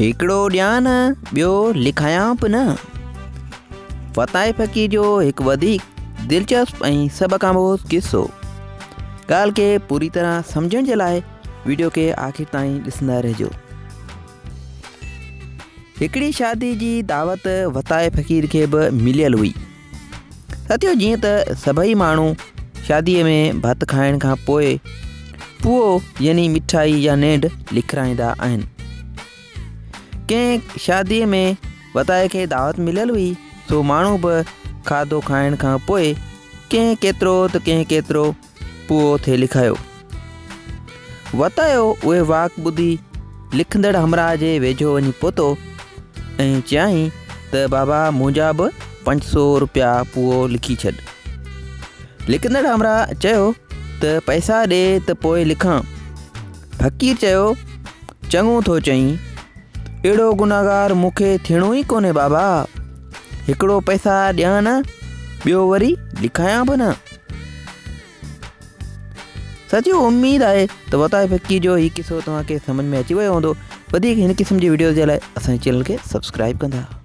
هڪڙو ڏيان نه ٻيو لکايان به نه. وتائي فقير جو هڪ وڌيڪ دلچسپ ۽ سبق آموز قصو. ڳالهه کي پوري طرح سمجهڻ جي لاء ويڊيو کي آخر تائين ڏسندا رهجو. هڪڙي شادي جي دعوت وتائي فقير کي به مليل هئي. ساٿيو جيئن ته سڀئي ماڻهو شاديء ۾ ڀت کائڻ کان پوء پوئو يعني مٺائي يا نينڍ لکرائيندا آهن. ڪنهن شاديء ۾ وتائي کي دعوت مليل هئي سو ماڻهو به کاڌو کائڻ کان پوء ڪنهن ڪيترو ته ڪنهن ڪيترو پوئو ٿي لکايو. وتايو اهي واڪ ٻڌي لکندڙ همراهه جي ويجهو وڃي پهتو ۽ چيائين ته بابا منهنجا به 500 روپيا پوئو لکي ڇڏ. لکندڙ همراهه چيو ته پئسا ڏي ته پوء لکان. فقير چيو چڱو ٿو چئين، اهڙو گنهگار مون کي ٿيڻو ئي ڪونهي بابا، هڪڙو پئسا ڏيان نه ٻيو وري لکايان به نه. ساٿيو اميد آهي ته وتائي فقير جو هي قصو توهان کي سمجھ ۾ اچي ويو هوندو. وڌيڪ هن قسم جي وڊيوز جي لاء اسان جي چينل کي سبسڪرائب ڪندا.